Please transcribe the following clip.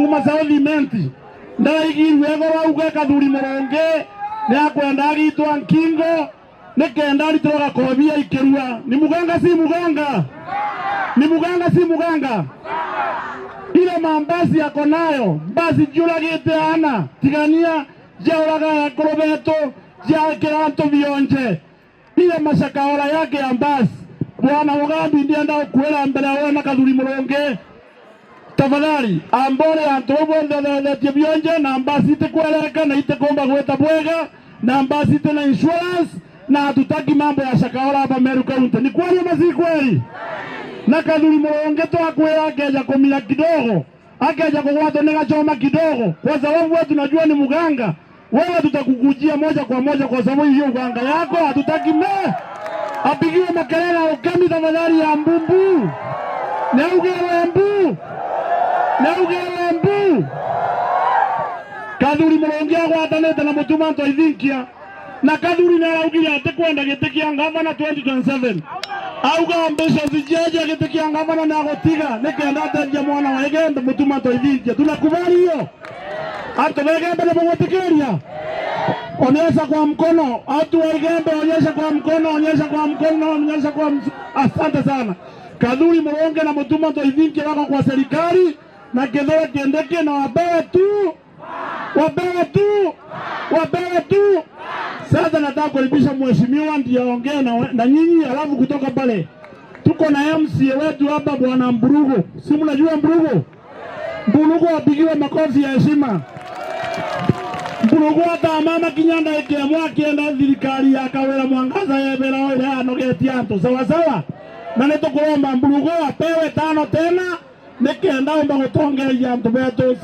Kuma South Imenti ndaigirwe egoro auge Kathuri Murungi ni akwenda agitwa nkingo nikenda aritwo gakobia ikirua. Ni muganga si muganga? Ni muganga si muganga? Ile mambasi ako nayo mbasi juragite ana tigania jauraga akorobeto jakira antu bionje ile mashakaora yake ya mbasi. Bwana Mugambi, ndienda ukwira mbere we na Kathuri Murungi, tafadhali ambore antu bonthe thethetie bionje na mbasi itikwereka na itikumba gwita bwega na mbasi ite na insurance, na hatutaki mambo ya shakaora hapa Meru County. Ni kweli ama si kweli? Na Kathuri Murungi twakwira akeja kumira kidogo, akeja kugwatwo ni gachoma kidogo, kwa sababu wewe tunajua ni muganga. Wewe tutakukujia moja kwa moja, kwa sababu hiyo uganga yako hatutaki. Me apigiwe makelele ukemi tafadhali ya mbumbu neugewe mbu neugewe mbu. Kathuri Murungi agwatanite na Mutuma Ntoithinkia, na Kathuri nĩaraugire atĩ kwenda gĩtĩ kĩa ngavana 2027, auga ambitions jeje gĩtĩ kĩa ngavana na gũtiga nĩkenda ateithie mwana wa Igembe Mutuma Ntoithinkia. Tunakubali hiyo? Antu ba Igembe nĩmũgwĩtĩkĩria? Onyesha kwa mkono, watu wa Igembe, onyesha kwa mkono, onyesha kwa mkono, onyesha kwa Asante sana. Kathuri Murungi na Mutuma Ntoithinkia wako kwa serikali na Kithure Kindiki, na wapewe tu, wapewe tu, wapewe tu. Sasa nataka kukaribisha mheshimiwa ndiye aongee na nyinyi, alafu kutoka pale tuko na MCA wetu hapa bwana Mburugu. Si mnajua Mburugu? Mburugu apigiwe makofi ya heshima. Mburugu hata mama kinyanda ikiamua akienda thirikari ya Kawira Mwangaza yebera ile anogetie antu sawa sawa, na nitukuromba Mburugu apewe tano tena nikenda umba gutongereria antu betu.